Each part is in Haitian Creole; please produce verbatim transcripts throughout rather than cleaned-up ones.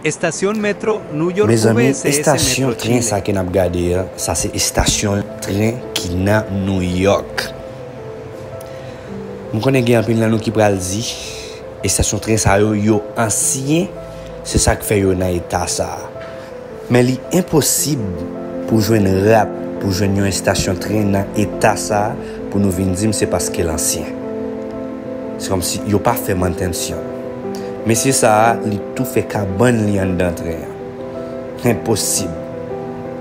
Estación Metro New York. Mezanmi, estasyon tren sa ke n ap gade an, sa se estasyon tren ki nan Nouyòk. M konnen gen anpil nan nou ki pral di, estasyon tren sa yo, yo ansyen, se sa k fè yo nan eta sa a. Men li enposib pou jwenn rap, pou jwenn yon estasyon tren nan eta sa a, pou nou vin di m se paske l ansyen. Se kòmsi yo pa fè mantensyonn. Mesye sa a, li tou fè kabann li anndan tren an. Enposib.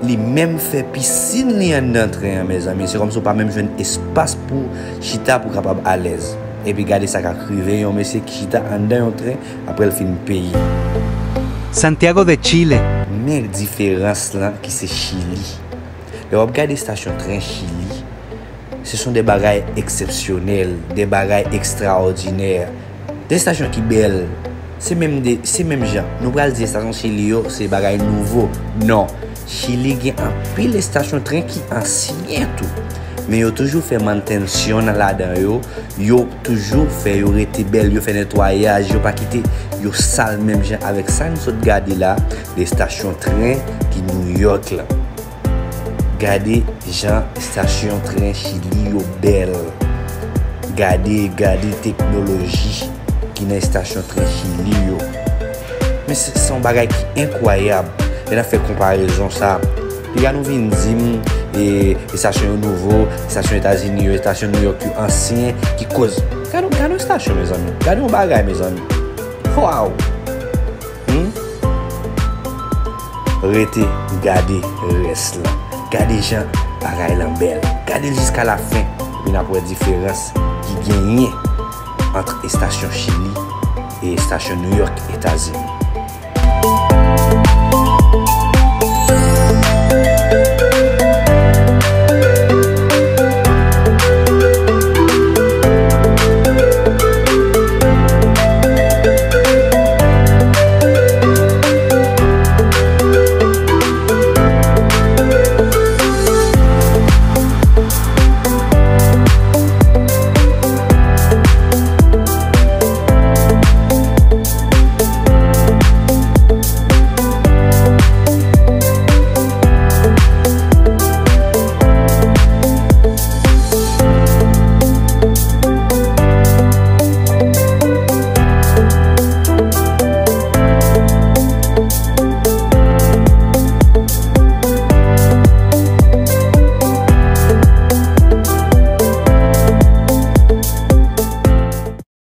Li menm fè pisin li anndan tren an, mezanmi. Se kòmsi w pa menm jwenn espas pou chita pou w kapab alèz. Epi gade sa k ap rive yon mesye ki chita anndan yon tren apre l fin peye. Santiago de Chile. Men diferans lan ki se Chili. Lè w ap gade estasyon tren Chili, se son de bagay eksepsyonèl, de bagay ekstraòdinè, de estasyon ki bèl. Se menm de, se menm jan. Nou pral di estasyon Chili yo, se bagay nouvo. Non. Chili gen anpil estasyon tren ki ansyen tou. Men yo toujou fè mantensyonn ladan yo. Yo toujou fè yo rete bèl, yo fè netwayaj, yo pa kite yo sal menm jan avèk sa n sot gade la, de estasyon tren ki Nouyòk la. Gade jan estasyon tren Chili yo bèl. Gade, gade teknoloji ki nan estasyon tren Chili yo. Men se, se yon bagay ki enkwayab. Lè n ap fè konparezon sa, piga nou vin di m, e, estasyon yo nouvo, estasyon Etazini yo, estasyon Nouyòk yo ansyen, ki koz. Gade, gade yon estasyon, mezanmi. Gade yon bagay, mezanmi. Waw! Hmm? Rete gade rès lan. Gade jan bagay lan bèl. Gade l jiska lafen. Epi n ap wè diferans ki genyen ant estasyon Chili e estasyon Nouyòk, Etazini.